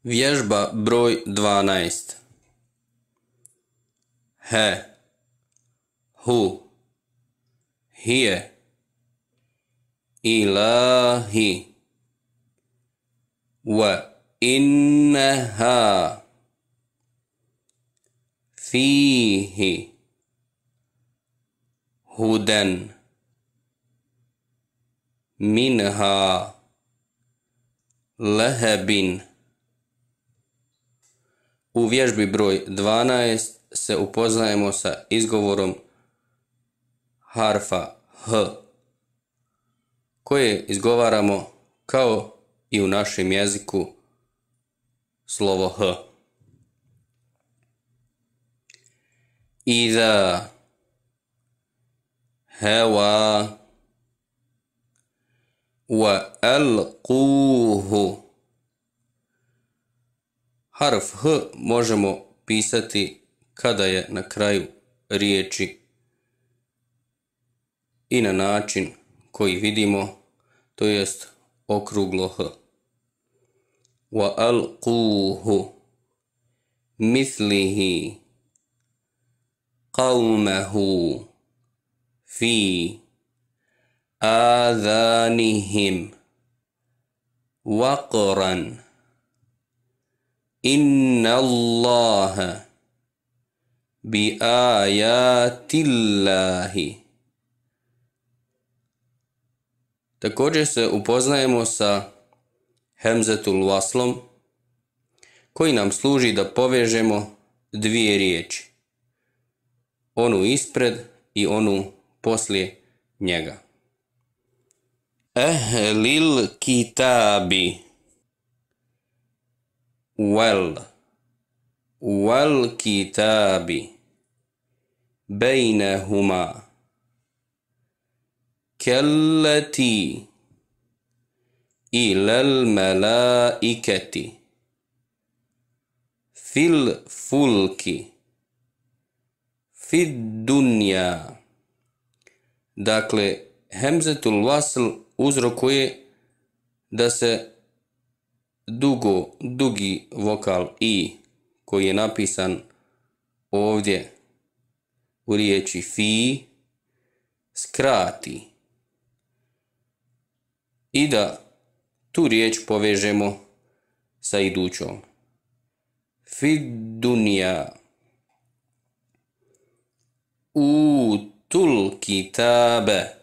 Vježba broj 12. He, hu, hije, ilahi, wa innaha, fihi, hudan, minha, lehabin. U vježbi broj 12 se upoznajemo sa izgovorom harfa H, koje izgovaramo kao i u našem jeziku slovo H. Iza, hewa, wa alquhu. Harf H možemo pisati kada je na kraju riječi i na način koji vidimo, to jest okruglo H. Wa alquhu mislihi qawmahu fi adhanihim waqran inna Allaha bi ajatillahi. Također se upoznajemo sa hemzetul waslom, koji nam služi da povežemo dvije riječi, onu ispred i onu poslije njega. Ehlil kitabi, wal kitabi bejnehuma kellati ilal melaiketi fil fulki fid dunja. Dakle, hemzetul wasl uzrokuje da se dugi vokal i koji je napisan ovdje u riječi fi skrati i da tu riječ povežemo sa idućom fid dunja. Utul kitabe